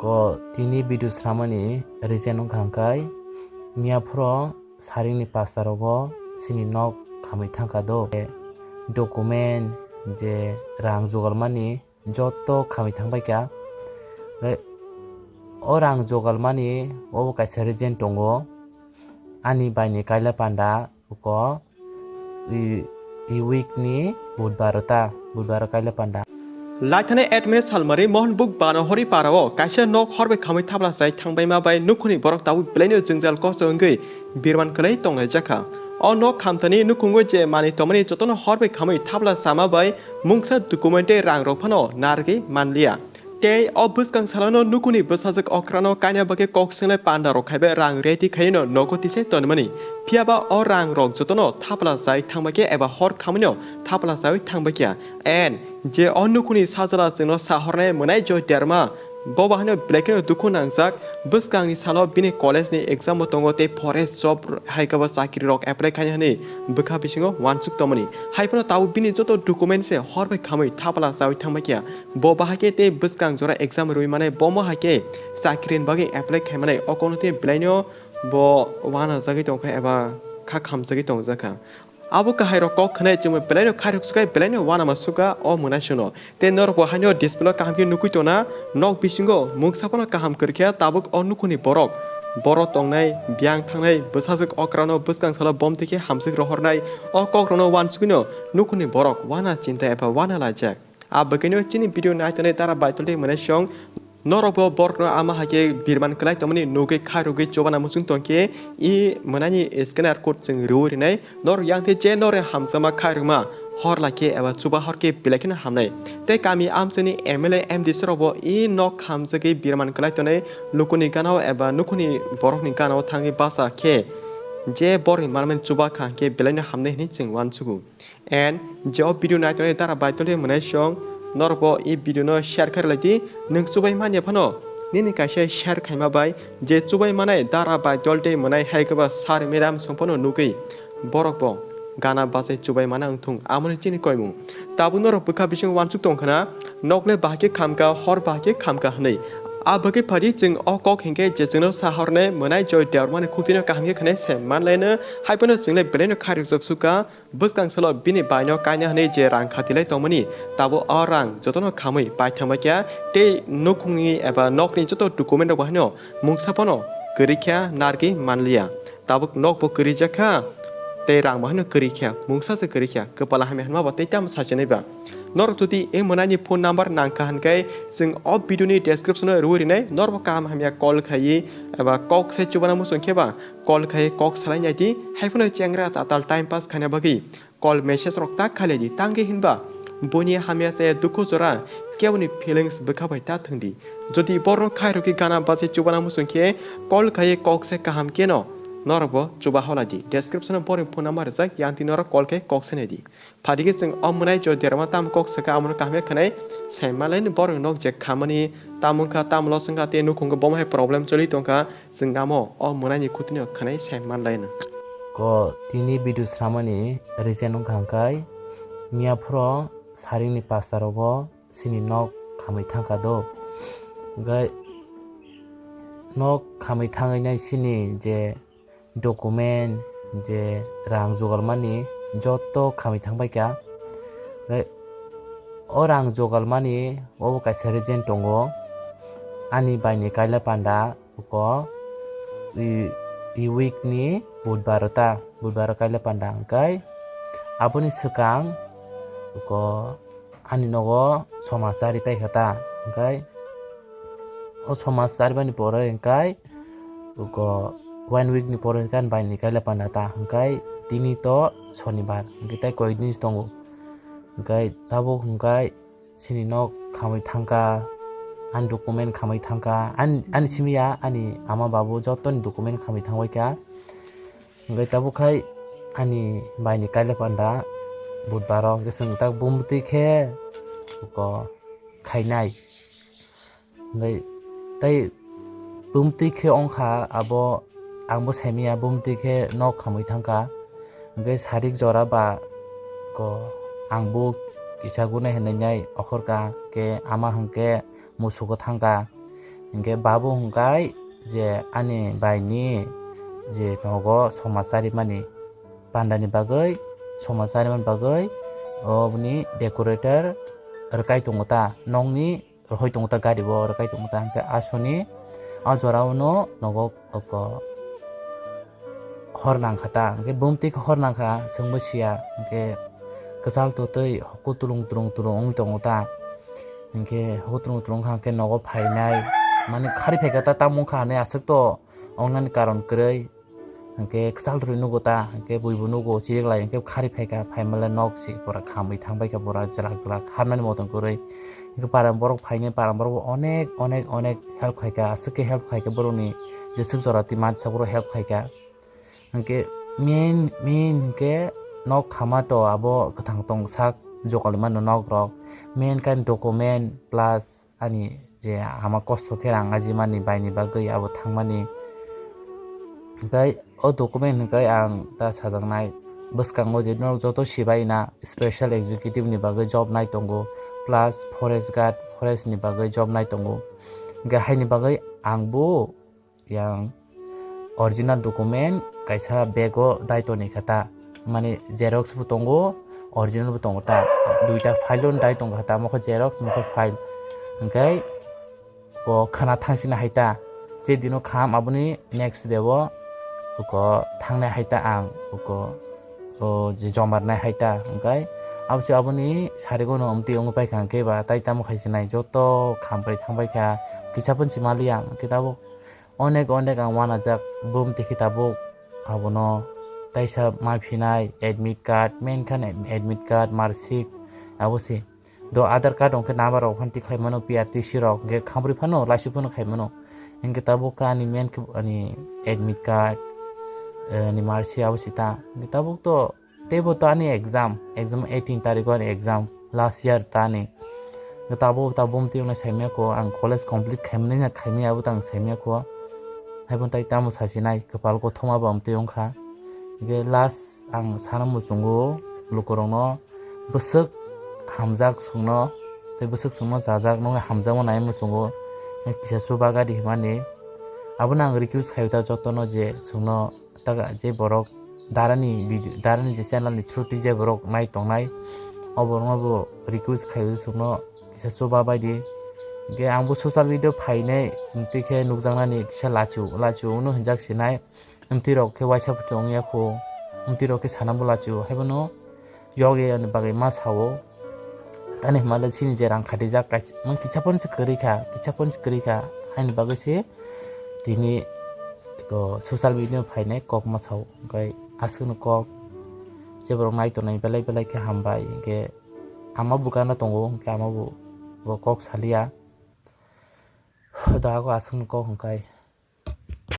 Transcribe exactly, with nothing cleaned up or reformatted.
Ko tini video sramani reason wngkha hwnkhe miya phoro saringni pasta rogo chini nok khamwi thangkha do. Document je rang jugalmani joto khamwi thangbaikha. Tei o rang jugalmani obo kaisa reason tongo. Ani baini kaila panda uko i, i week ni budbaro ta, budbaro kaila panda. Laithani Edme Salmari Mohanbuk Banohori Parao kaisa nok horbai khamwi thapla chai thangbaima bai nukhuni borok tabuk belaino jwngjal kosto wngwi birman kwlai tongnai jakha. O nok khamtani nukhungo je manwi tongmani jotono horbai khamwi thapla chama bai mungsa document tei rang rok phano narwgwi manliya. Tei o bwskang salano nukhuni bwsajwk okrano kaina bagwi kok swnglai panda rok khaibai rang ready khaino nogo tisai tonmani. Phiyaba o rang rok jotono thapla chai thangbaikhe eba hor khamwino thapla chawi thangbaikha. En je o nukhuni sajla chwngno sahornai mwnai Joy Derma. Bo bahaino belai kheno dukhu nangjak. Bwskangni salo bini college ni exam bo tongo tei forest job hai khe bo chakri rok apply khaina hwnwi bwkha bisingo uansuk tongmani. Hai phano tabuk bini joto document se hor bai khamwi thapla chawi thangbaikha. Bo bahai khe tei bwskang jora exam rwi manai, bomo hai khe chakri ni bagwi apply khai manai. O kono tei belaino bo uanajagwi tongkha eba kha khamjagwi tongjakha. Abo kahai rok kok khwnai chwngbo belaino khairok sukai belaino uanama suka o mwnaisingno. Tei norok bo haino display o kaham khe nukwi tongna, nok bisingo mungsa phano kaham kwrwikha tabuk o nukhuni borok. Borok tongnai, biyang thangnai, bwsajwk okrano bwskang salo bomtwi khe hamjwk rohornai, o kokrokno uansugwino nukhuni borok uana chinta eba uana laijak. A bwkhaino chini video naitonwi dara baitolwi mwnaisong norokbo borokno ama hai khe birman kwlai tongmani nugwi khairogwi chubana muchung tongkhe i mwnaini scanner code chwng rwui rwnai. Norok yang tei je norok hamjakma khairokma hor lai khe eba chuba hor khe belai kheno hamnai. Tei kami amchaini M L A, M D C rokbo i nok hamjagwi birman kwlai tongnai lukuni gana-o eba nukhuni borokni gana-o thangwi bacha khe je borokni manmani chuba kha hwnkhe belaino hamnai hwnwi chwng uansugo. And je o video naitonwi dara baitolwi mwnaisong norokbo i video no share khairwlai di. Nwng chubai manya phano nini kaisa share khaima bai je chubai manai dara baitol tei mwnai hai khe ba sir madam song phano nugwi borokbo gana bachai chubai mana wngthung, amoni chini koimung. Tabuk norok bwkha bising uansuk tongkhana, nokle bahai khe khamkha, hor bahai khe khamkha hwnwi. A bagwi phadi chwng o kok hinkhe je chwngno sahornai mwnai Joy Dermani khukdino kaham khe khwnai se manlaino, hai phano chwngle belaino khairokjak sukha. Bwskang salo bini baino kaina hwnwi je rang khatilai tongmani, tabuk o rang jotono khamwi paithangbaikha tei nukhungni eba nokni joto document rok bo haino mungsa phano kwrwikha, narwgwi manliya. Tabuk nokbo kwrwijakha tei rangbo haino kwrwikha, mungsa se kwrwikha, kwpala hamya hwnma bo tei tamo sachinai ba. Norok jodi e mwnaini phone number nangkha hwnkhe chwng o video ni description o rwui rwnai, norokbo kaham hamya call khaiwi eba kok se chubana muchung khe ba call khai kok salai nai di, hai phano chengra tatal time pass khaina bagwi call message rok ta khailai di, tangwi hinba buini hamya se dukhu jora keboni feelings bwkha bai ta thwng di. Jodi borno khairokgwi gana bachai chubana muchung khe call khai kok se kaham keno norokbo chuba hola di. Description o borni phone number rijak, yang twi norok call khai kok se nai di. Phaidi khe chwng o mwnai Joy Derma tamo kok sakha, amono kaham khe khwnai sai manlai, borok nok je khamani tamo wngkha, tamo los wngkha, tei nukhung khe bomo hai problem choli tongkha, chwng amo o mwnaini khutino khwnai sai manlai no. Ko tini video sramani reason wngkha hwnkhe miya phoro saringni pasta rogo chini nok khamwi thangkha do. Hwnkhe nok khamwi thangwi nai chini je document je rang jugalmani joto khamwi thangbaikha. Tei o rang jugalmani obo kaisa reason tongo, ani baini kaila panda uko i, i week ni budbaro ta, budbaro kaila panda hwnkhe aboni swkang uko ani nogo somajari paikha ta, hwnkhe o somajari bani pore hwnkhe uko one week ni pore hwnkhe ani baini kaila panda ta, hwnkhe tini to sonibar, hwnkhe tei koi din se tongo, hwnkhe tabuk hwnkhe chini nok khamwi thangkha, ani document khamwi thangkha, ani, ani simi ya, ani ama babu jotoni document khamwi thangbaikha. Hwnkhe tabuk khai ani baini kaila panda budbaro hwnkhe chwng tak bumtwi khe uko khainai. Hwnkhe tei bumtwi khe wngkha abo, angbo saimanya bumtwi khe nok khamwi thangkha. Hwnkhe sarik jora ba ko angbo kisa gunai hinwi nai okhorkha khe ama hwnkhe musugo thangkha. Hwnkhe babu hwnkhe je ani baini je nogo somajari mani pandani bagwi, somajari mani bagwi oboni decorator rwkai tongo ta, nokni rohoi tongo ta, gari bo rwkai tongo ta. Hwnkhe asoni o jora o no nogo oko hor nangkha ta, hwnkhe bumtwi khe hor nangkha, chwngbo siya, hwnkhe kwchal twtwi hoku tulung tulung tulung wng tongo ta, hwnkhe hoku tulung tulung wngkha, hwnkhe nogo phainai, mani khari phaikha ta, tamo wngkha hinwi aswk to wngnani karon kwrwi, hwnkhe kwchal twtwi nugo ta, hwnkhe buibo nugo chiriklai, hwnkhe khari phaikha, phaimale nok se pura khamwi thangbaikha, pura jwlak jwlak harnani motom kwrwi, hwnkhe para borok phainai, para borok bo onek onek onek help khaikha, aswk khe help khaikha borokni jeswk jora twi mansa borok help khaikha. Hwnkhe main, main hwnkhe nok khama to abo kwthang tong sak jokoli mano nok rok. Main khe document plus ani je ama kosto khe rang ajimani baini bagwi abo thangmani. Hwnkhe o document hwnkhe ang ta sajaknai bwskango je norok joto sibai na special executive ni bagwi job nai tongo plus forest guard, forest ni bagwi job nai tongo. Hwnkhe haini bagwi ang bo yang original document kaisa bag o dai toni kha ta, mane xerox bo tongo, original bo tongo ta, duita file o dai tong kha ta, mokhe xerox, mokhe file. Hwnkhe bo khana thangsina hai ta, je dino kham aboni next day o oko thangnai hai ta ang, oko o je jomar nai hai ta, hwnkhe abo se aboni sarigo no omtwi ongwi paikha, hwnkhe ba tai tamo khai sinai joto kham pai thang pai kha, kisa phano se maliya, hwnkhe tabuk onek onek ang uanajak, bumtwi khe tabuk abono taisa ma phinai admit card, main khan admit card, marksheet, abo se. Do Aadhaar card hwnkhe number rok phan tikhlai mano, P R T C rok hwnkhe khambrwi phano laisuk phano khai mano. Hwnkhe tabuk khe ani main khe ani admit card, eh, ani marksheet abo se ta. Hwnkhe tabuk to teibo to ani exam, exam eighteen tarikh o ani exam last year ta ani. Hwnkhe tabuk tabuk bumtwi wngnai saimanya kho, ang college complete khaimani na khaimaya abo tang saimanya kho. Haibo tai tamo sasinai, kwpal kothoma bo amtwi wngkha. Hwnkhe last ang sana muchungo lukurokno bwswk hamjak chwngno, tei bwswk chwngno chajak, nokni hamjakma nai muchungo, kisa chubaga di hwnmani. Abono ang request khaio ta jotono je chwngno ta je borok darani video, darani je channel ni through twi je borok nai tongnai, o borokno bo request khaio je chwngno kisa chuba bai di. Hwnkhe ang bo social media phainai, twi khe nukjaknani kisa lachiu, lachiu wngno hwnjak sinai. Amtwi rok khe waisa phuti ongya kho, amtwi rok khe sana bwla chio, haibono yogya ni bagwi ma sao. Tani hwnba le chini je rang khatijak, kach-, mang kisa phone se kwrwi kha, kisa phone se kwrwi kha, haini bagwi se tini eko social media phainai kok ma sao. Hwnkhe aswkno kok je borok nai tongnai belai belai khe hambai, hwnkhe ama bo gana tongo, hwnkhe ama bo, bo kok salia. Da ako aswkno kok hwnkhai.